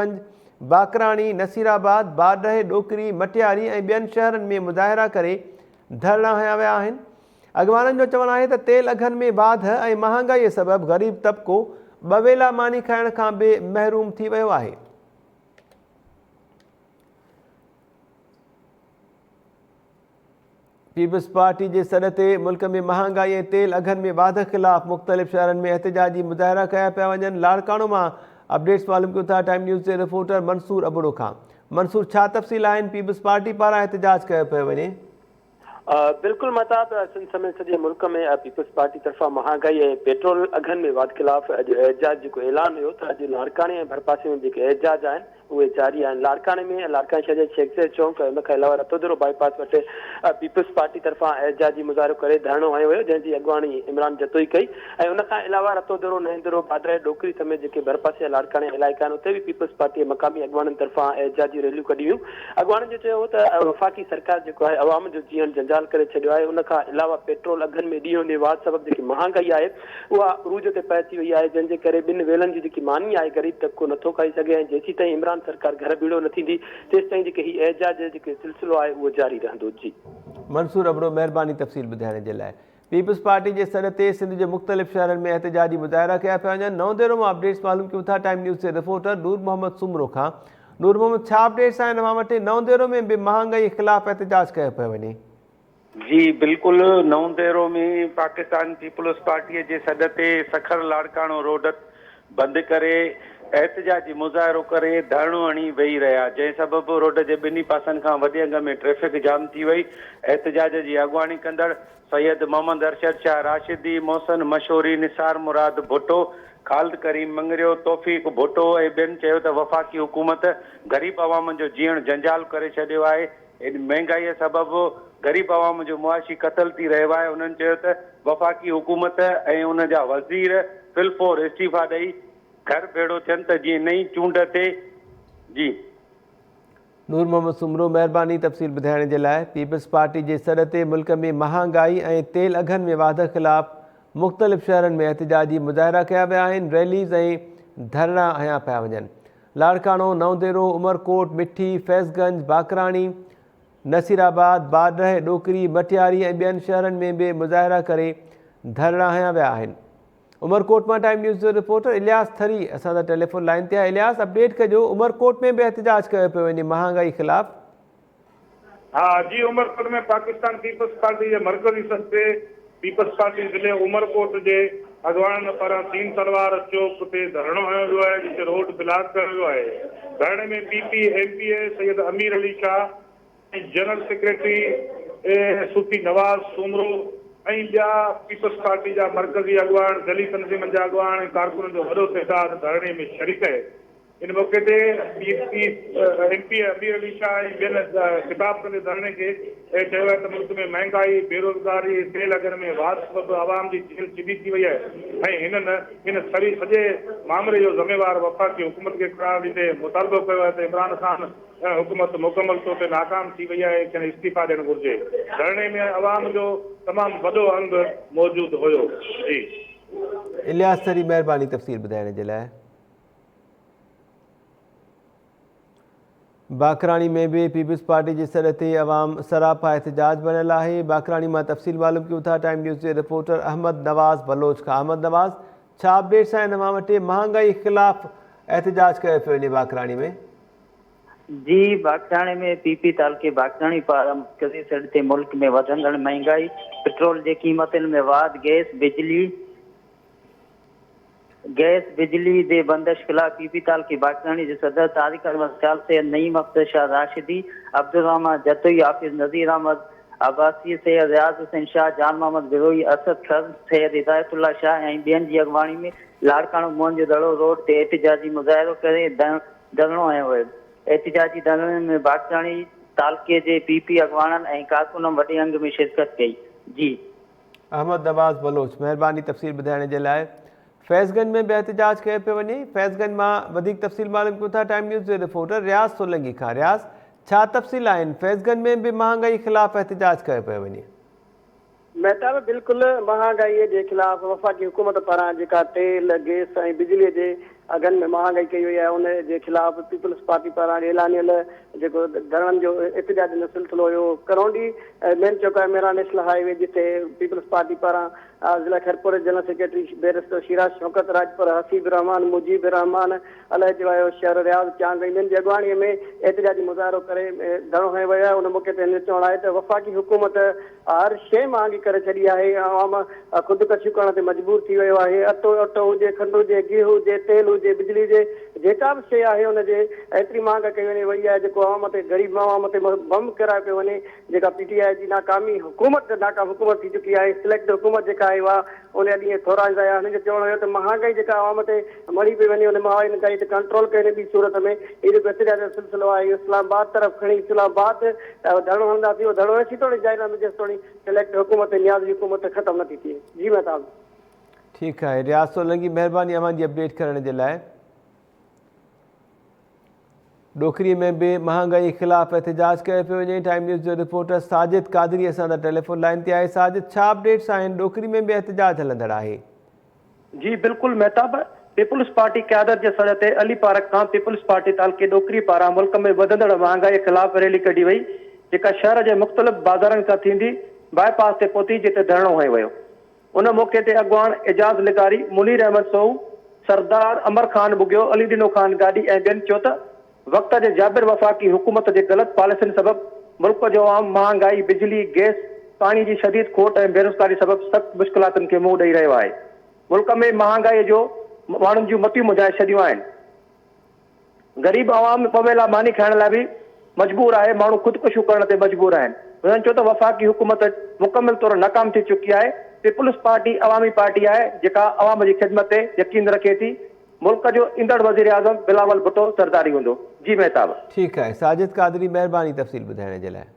گنج، باقراڻي، نصيرآباد، باڊهه، ڏوڪري، مٽياري ۽ ٻين شهرن ۾ مظاهرا ڪري ڌرڻا هنيا ويا آهن. اڳواڻن جو چوڻ آهي ته تيل اگهن ۾ واڌ ۽ مهانگائي سبب غريب طبقو ٻه ويلا ماني کائڻ کان به محروم ٿي ويو آهي. پيپلز پارٽي جي سڏ تي ملڪ ۾ مهانگائي ۽ تيل اگهن ۾ واڌ خلاف مختلف شهرن ۾ احتجاجي مظاهرا ڪيا پيا وڃن لاڙڪاڻو مان اپڊيٽس معلوم ڪيون ٿا ٽائيم نيوز جي رپورٽر منصور ابڙو کان منصور ڇا تفصيل آهن پيپلز پارٽي پاران احتجاج ڪيو پيو وڃي. بلڪل مهتاب سنڌ سميت سڄي ملڪ ۾ پيپلز پارٽي طرفان مهانگائي ۽ پيٽرول اگهن ۾ واڌ خلاف اڄ احتجاج جيڪو اعلان هيو ته اڄ لاڙڪاڻي ۽ ڀرپاسي ۾ جيڪي احتجاج آهن اهي جاري آهن. لاڙڪاڻي ۾ لاڙڪاڻي شهر جي شيخ زيد چونڪ ۽ ان کان علاوه رتوديرو بائي پاس وٽ پيپلز پارٽي طرفان احتجاجي مظاهرو ڪري ڌرڻو هنيو ويو جنهن جي اڳواڻي عمران جتوئي ڪئي ۽ ان کان علاوه رتوديرو، نئين ديرو، باڊهه، ڏوڪري سميت جيڪي ڀرپاسي جا لاڙڪاڻي جا علائقا آهن اتي به پيپلز پارٽي جي مقامي اڳواڻن طرفان احتجاجي ريليون ڪڍيون ويون. اڳواڻن جو چيو هو ته وفاقي سرڪار جيڪو آهي عوام جو جيئڻ جنجال ڪري ڇڏيو آهي ان کان علاوه پيٽرول اگهن ۾ ڏينهون ڏينهن واڌ سبب جيڪي مهانگائي آهي اها عروج تي پهچي وئي آهي جنهن جي ڪري ٻن ويلن جي جيڪي ماني آهي غريب طبقو نٿو کائي سگهي ۽ جيسيتائين عمران سرڪار گهر ڀيڙو نه ٿيندي تيستائين جيڪي هي احتجاج جو جيڪي سلسلو آهي اهو جاري رهندو جي. منصور ابڙو مهرباني تفصيل ٻڌائڻ جي لاء. پيپلز پارٽي جي سڏ تي سنڌ جي مختلف شهرن ۾ احتجاجي مظاهرا ڪيا پيا وڃن نئون ديرو مان اپڊيٽس معلوم ڪيون ٿا ٽائيم نيوز جي رپورٽر نور محمد سومرو کان نور محمد ڇا اپڊيٽس آهن اوهان وٽ نئون ديرو ۾ به مهانگائي خلاف احتجاج ڪيو پيو وڃي. جي بلڪل نئون ديرو ۾ پاڪستان پيپلز پارٽي جي سڏ تي سکر لاڙڪاڻو روڊ بند ڪري احتجاجي مظاهرو ڪري ڌرڻو هڻي ويهي رهيا جنهن سبب روڊ جي ٻنهي پاسن کان وڏي انگ ۾ ٽريفڪ جام ٿي وئي احتجاج جي اڳواڻي ڪندڙ سيد محمد ارشد شاهه راشدي، محسن مشوري، نثار مراد ڀٽو، خالد ڪريم مڱريو، توفيق ڀٽو ۽ ٻين چيو ته وفاقي حڪومت غريب عوام جو جيئڻ جنجال ڪري ڇڏيو آهي، مهنگائي سبب غريب عوام جو معاشي قتل ٿي رهيو آهي، هنن چيو ته وفاقي حڪومت ۽ ان جا وزير في الفور استعيفا ڏئي گهر ڀيڙو ٿين ته جيئن نئين چونڊ تي جي. نور محمد سومرو مهرباني تفصيل ٻڌائڻ جي لاء پيپلز پارٽي جي سڏ تي ملڪ ۾ مهانگائي ۽ تيل اگهن ۾ واڌ خلاف مختلف شهرن ۾ احتجاجي مظاهرا ڪيا ويا آهن ريليز ۽ ڌرڻا هنيا پيا وڃن لاڙڪاڻو، نئون ديرو، عمرڪوٽ، مٺي، فيض گنج، باقراڻي، نصير آباد، باڊهه، ڏوڪري، مٽياري ۽ ٻين شهرن ۾ به مظاهرا ڪري ڌرڻا هنيا ويا آهن. عمرڪوٽ مان ٽائيم نيوز جو رپورٽر الياس ٿري اسان سان ٽيليفون لائين تي آهي الياس اپڊيٽ ڪجو عمرڪوٽ ۾ به احتجاج ڪيو پيو وڃي مهانگائي خلاف. ها جي عمرڪوٽ ۾ پاڪستان پيپلز پارٽي جي مرڪزي سڏ تي پيپلز پارٽي ضلعي عمرڪوٽ جي اڳواڻن پاران تين تلوار چوڪ تي ڌرڻو هنيو ويو آهي جتي روڊ بلاڪ ڪيو ويو آهي ڌرڻي ۾ P P M P A Syed Amir Ali Shah ۽ general secretary Sufi Nawaz Soomro ۽ ٻيا پيپلز پارٽي جا مرڪزي اڳواڻ، ضلعي تنظيمن جا اڳواڻ ۽ ڪارڪنن جو وڏو تعداد ڌرڻي ۾ شريڪ اهي. ان موقعي تي P P M P A Amir Ali Shah ۽ ٻين خطاب ڪندي ڌرڻي کي چيو آهي ته ملڪ ۾ مهنگائي، بيروزگاري ۽ تيل اگهن ۾ واڌ سبب عوام جي جيل چٻي ٿي وئي آهي ۽ هنن ان سري سڄي مامري جو ذميوار وفاقي حڪومت کي قرار ڏيندي مطالبو ڪيو آهي ته عمران خان ۽ حڪومت مڪمل طور تي ناڪام ٿي وئي آهي کين استعيفا ڏيڻ گهرجي. ڌرڻي ۾ عوام جو تمام وڏو انگ موجود هيو. جي. الياس ٿري مهرباني تفصيل ٻڌائڻ جي لاء. باقراڻي ۾ به پيپلز پارٽي جي سڏ تي عوام سراپا احتجاج بڻيل آهي باقراڻي مان تفصيل معلوم ڪيون ٿا ٽائيم نيوز جي رپورٽر احمد نواز بلوچ کان احمد نواز ڇا اپڊيٽس آهن اوهان وٽ مهانگائي خلاف احتجاج ڪيو پيو وڃي باقراڻي ۾. جي باقراڻي ۾ پي پي تعلقي باقراڻي پاران مرڪزي سڏ تي ملڪ ۾ وڌندڙ مهنگائي، پيٽرول جي قيمتن ۾ واڌ، گئس، بجلي، گئس، بجلي جي بندش خلاف پي پي تعلقي باقراڻي جي صدر طارق احمد سيال، سيد نعيم اختر شاهه راشدي، عبدالرحمان جتوئي، حافظ نذير احمد عباسي، سيد رياض حسين شاهه، جان محمد بروهي، اسد کر، سيد هدايت الله شاهه ۽ ٻين جي اڳواڻي ۾ لاڙڪاڻو موهن جو دڙو روڊ تي احتجاجي مظاهرو ڪري ڌرڻو هنيو ويو. احتجاجي ڌرڻي ۾ باقراڻي تعلقي جي پي پي اڳواڻن ۽ ڪارڪنن وڏي انگ ۾ شرڪت ڪئي. جي. احمد نواز بلوچ مهرباني تفصيل ٻڌائڻ جي لاء. فيض گنج ۾ به احتجاج ڪيو پيو وڃي. فيض گنج مان وڌيڪ تفصيل معلوم ڪيون ٿا ٽائيم نيوز جي رپورٽر رياض سولنگي کان. رياض ڇا تفصيل آهن فيض گنج ۾ به مهانگائي خلاف احتجاج ڪيو پيو وڃي. مهتاب بلڪل مهانگائي جي خلاف وفاقي حڪومت پاران جيڪا تيل، گئس ۽ بجلي جي اگهن ۾ مهانگائي ڪئي وئي آهي ان جي خلاف پيپلز پارٽي پاران اعلانيل جيڪو ڌرڻن جو احتجاجن جو سلسلو هيو ڪرونڊي مين چوڪ آهي ميران نيشنل هاء وي جتي پيپلز پارٽي پاران ضلع خيرپور جي general secretary barrister Shiraz Shaukat Rajpar, Haseeb Rehman, Mujeeb Rehman, Alahi Jawayo Shar, Riaz Chang ۽ ٻين جي اڳواڻي ۾ احتجاجي مظاهرو ڪري ڌرڻو هنيو ويو آهي ان موقعي تي هن جو چوڻ آهي ته وفاقي حڪومت هر شيء مهانگي ڪري ڇڏي آهي، عوام خودڪشيون ڪرڻ تي مجبور ٿي ويو آهي، اٽو اٽو هجي، کنڊ هجي، گيهه هجي، تيل هجي، بجلي هجي، جيڪا به شيء آهي ان جي ايتري مهانگائي ڪئي وڃي وئي آهي جيڪو عوام تي غريب عوام تي بم ڪيرايو پيو وڃي، جيڪا پي ٽي آء جي ناڪامي حڪومت ناڪام حڪومت ٿي چڪي آهي، سليڪٽ حڪومت جيڪا آهي اها ان جا ڏينهن ٿورا آهن، هنن جو چوڻ هيو ته مهانگائي جيڪا عوام تي مڙهي پئي وڃي ان مهانگائي تي ڪنٽرول ڪيو وڃي ٻي صورت ۾ هي جيڪو احتجاج جو سلسلو آهي اهو اسلام آباد طرف کڻي اسلام آباد ڌرڻو هڻنداسين اهو ڌرڻو ايسين توڻي جاري رهندو جيستوڻي سليڪٽ حڪومت ۽ نياز جي حڪومت ختم نه ٿي ٿئي. جي مهتاب. ٺيڪ آهي رياض سولنگي مهرباني اوهان جي اپڊيٽ ڪرڻ جي لاء. ڏوڪري ۾ به مهانگائي خلاف احتجاج ڪيو پيو وڃي ٽائيم نيوز جو رپورٽر ساجد قادري اسان سان ٽيليفون لائين تي آهي ساجد ڇا اپڊيٽس آهن ڏوڪري ۾ به احتجاج هلندڙ آهي. جي بلڪل مهتاب، پيپلز پارٽي قيادت جي سڏ تي علي پارڪ کان پيپلز پارٽي تعلقي ڏوڪري پاران ملڪ ۾ وڌندڙ مهانگائي خلاف ريلي ڪڍي وئي جيڪا شهر جي مختلف بازارن کان ٿيندي باء پاس تي پهتي جتي ڌرڻو هنيو ويو. ان موقعي تي اڳواڻ اعجاز لغاري، منير احمد سوهو، سردار امر خان ٻگهيو، علي ڏنو خان گاڏهي ۽ ٻين چيو ته وقت جي جابر وفاقي حڪومت جي غلط پاليسين سبب ملڪ جو عوام مهانگائي، بجلي، گئس، پاڻي جي شديد کوٽ ۽ بيروزگاري سبب سخت مشڪلاتن کي منهن ڏئي رهيو آهي. ملڪ ۾ مهانگائي جو ماڻهن جون متيون منجهائي ڇڏيون آهن. غريب عوام ٻه ويلا ماني کائڻ لاء به مجبور آهي، ماڻهو خودڪشيون ڪرڻ تي مجبور آهن. هنن چيو ته وفاقي حڪومت مڪمل طور ناڪام ٿي چڪي آهي، پيپلز پارٽي عوامي پارٽي آهي جيڪا عوام جي خدمت تي يقين رکي ٿي، ملڪ جو ايندڙ وزيراعظم بلاول ڀٽو زرداري هوندو. جي مهتاب. ٺيڪ آهي ساجد قادري مهرباني تفصيل ٻڌائڻ جي لاء.